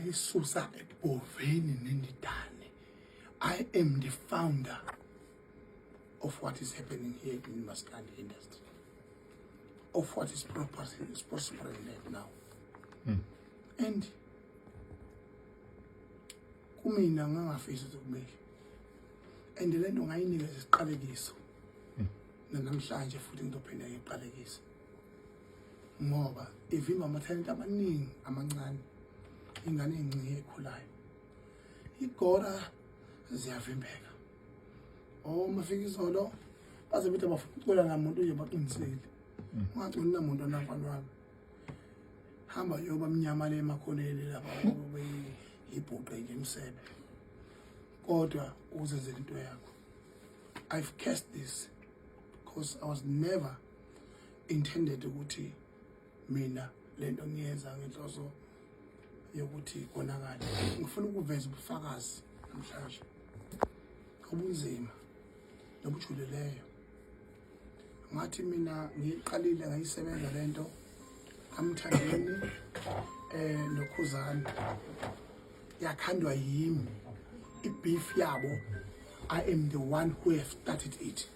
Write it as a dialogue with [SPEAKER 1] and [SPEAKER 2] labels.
[SPEAKER 1] Ngayisusa ebhoveni nendidane. I am the founder of what is happening here in Maskandi industry, of what is prospering right now. And kumina ngangafisi ukuthi kumele, and le nto ngayinikeza isiqalekiso. Namhlanje futhi ngizophinda ngiqalekise ngoba ivimba amathalente amaningi amancane, ingane ey'ncike ekhulayo, igora ziyavimbeka. Oh, mafika izolo baze bethi abafuna ukucula namuntu nje, baqinisile. Ungaculi namuntu namfana wami, hamba yoba mnyama le emakhoneni lapha, ube ibhuqe nje emsebe, kodwa uzenzele into yakho. I've cast this because I was never intended ukuthi mina lento ngiyenza ngenhloso yokuthi konakale. Ngifuna ukuveza ubufakazi namhlanje obunzima nobujulileyo. Ngathi mina ngiyiqalile, ngayisebenza lento kaMthandeni noKhuzani, yakhandwa yimi ibeef yabo. I am the one who have started it.